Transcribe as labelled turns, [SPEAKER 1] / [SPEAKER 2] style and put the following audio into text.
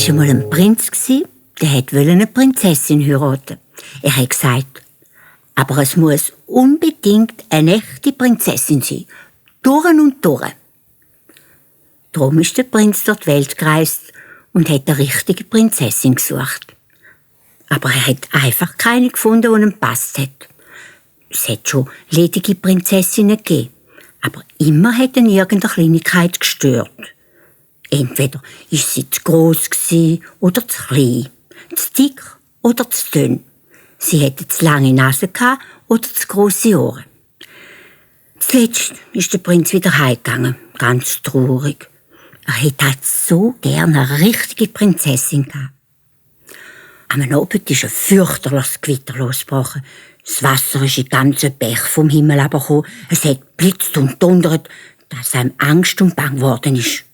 [SPEAKER 1] war einmal ein Prinz, der wollte eine Prinzessin heiraten. Er hat gesagt, aber es muss unbedingt eine echte Prinzessin sein. Durch und durch. Darum ist der Prinz durch die Welt gereist und hat eine richtige Prinzessin gesucht. Aber er hat einfach keine gefunden, die ihm gepasst hat. Es hat schon ledige Prinzessinnen gegeben, aber immer hat ihn irgendeine Kleinigkeit gestört. Entweder war sie zu gross oder zu klein, zu dick oder zu dünn. Sie hatte zu lange Nase oder zu grosse Ohren. Zuletzt ist der Prinz wieder heimgegangen, ganz traurig. Er hätte halt so gerne eine richtige Prinzessin gehabt. Am Abend ist ein fürchterliches Gewitter losgebrochen. Das Wasser ist in ganzen Bach vom Himmel herabgekommen. Es hat blitzt und donnert, dass einem Angst und Bang geworden ist.